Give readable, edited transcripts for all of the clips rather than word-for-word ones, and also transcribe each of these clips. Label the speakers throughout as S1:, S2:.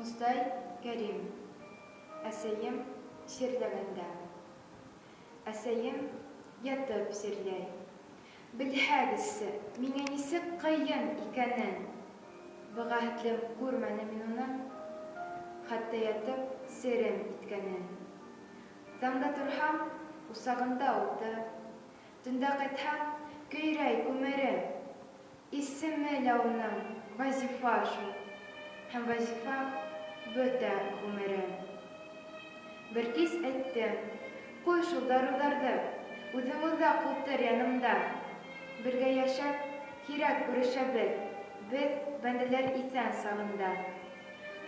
S1: Мостай Кәрим. Әсәйем чирләгәндә. Әсәйем ятып чирләй. Белһәгезсе, миңә нисек кыен икәнен! Быға хәтлем күрмәнем мин уның хәтта ятып серем иткәнен. Таңда торһам, усағында уты, Төндә кайтһам, көйрәй күмере. Исеме лә уның Вазифа шул, Һәм Вазифа бөтә гомере. Бер кич әйттем, Куй шул даруҙарҙы, Үҙең оҙаҡ ултыр янымда. Бергә йәшәп, һирәк күрешәбеҙ, Беҙ, бәндәләр иҫән сағында.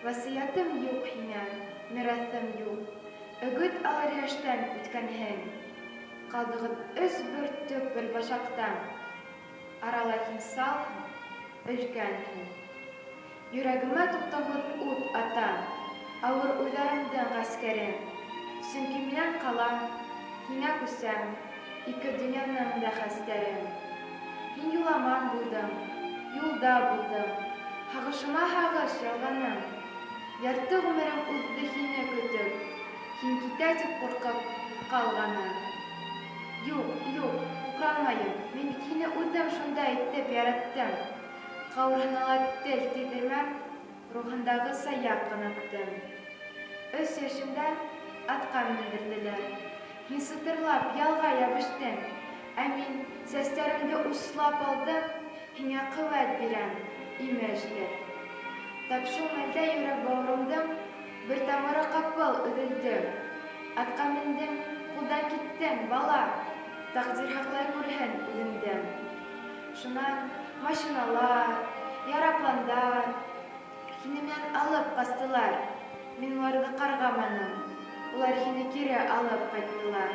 S1: Васыятым юҡ һиңә, мираҫым юҡ, Өгөт алыр йәштән үткәнһең. Ҡалдығыҙ өс бөртөк бер башаҡта, Арала һин салһың, өлкәнһең. Йөрәгемә туҡтауһыҙ ут ата Ауыр уйҙарымдың ғәскәре. Сөнки минән ҡала, һиңә күсәм Ике дөньяның да хәстәре. Һин юламан булдың, юлда булдың, Һағышыма һағыш ялғаның. Ярты ғүмерем уҙҙы һине көтөп, Һин китә дип ҡурҡып ҡалғаны. Юҡ, юҡ, һуҡранмайым, мин бит һине үҙем шундай итеп яраттым. Ҡауырһына ла тел тейҙермәм, рухындағы сая ҡанаттым. Өс йәшемдә атҡа мендерҙеләр. Һин сытырлап ялға ябыштың, ә мин сәстәремде услап алдым, һиңә ҡеүәт бирәм, имештер. Тап шул мәлдә йөрәк бауырымдың бер тамыры ҡапыл өҙөлдө. Атҡа мендең, ҡулдан киттең, бала, тәҡдир һаҡлай күрһен үҙеңде. Шунан машиналар, ярапландар һине минән алып ҡастылар. Мин уларҙы ҡарғаманым, улар һине кире алып ҡайттылар.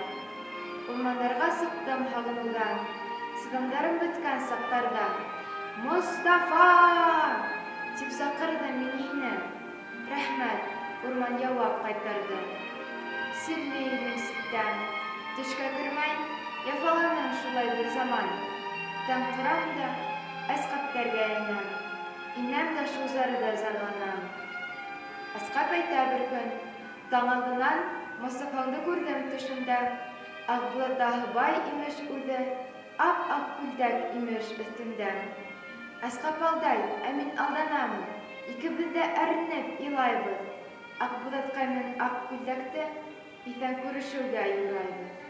S1: Урмандарға сыҡтым һағыныуҙан, сыҙамдарым бөткән саҡтарҙа, Мостафа! Тип саҡырҙым мин һине. Рәхмәт, урман яуап ҡайтарҙы. Сирли инем ситтән, төшкә кермәй, яфаланым шулай бер заман. Таң торам да, Әсҡәптәргә инәм, инәм дә шул зарҙы зарланам. Әсҡәп әйтә бер көн, Таң алдынан Мостафаңды күрҙем төшөмдә, Аҡбулатта һыбай имеш үҙе, Ап-ак күлдәк имеш өҫтөндә. Әсҡәп алдай, ә мин алданамын, Икебеҙ ҙә әрнеп илайбыҙ. Аҡбуҙатҡай менән ак күлдәкте Иҫән күрешеүгә юрайбыҙ.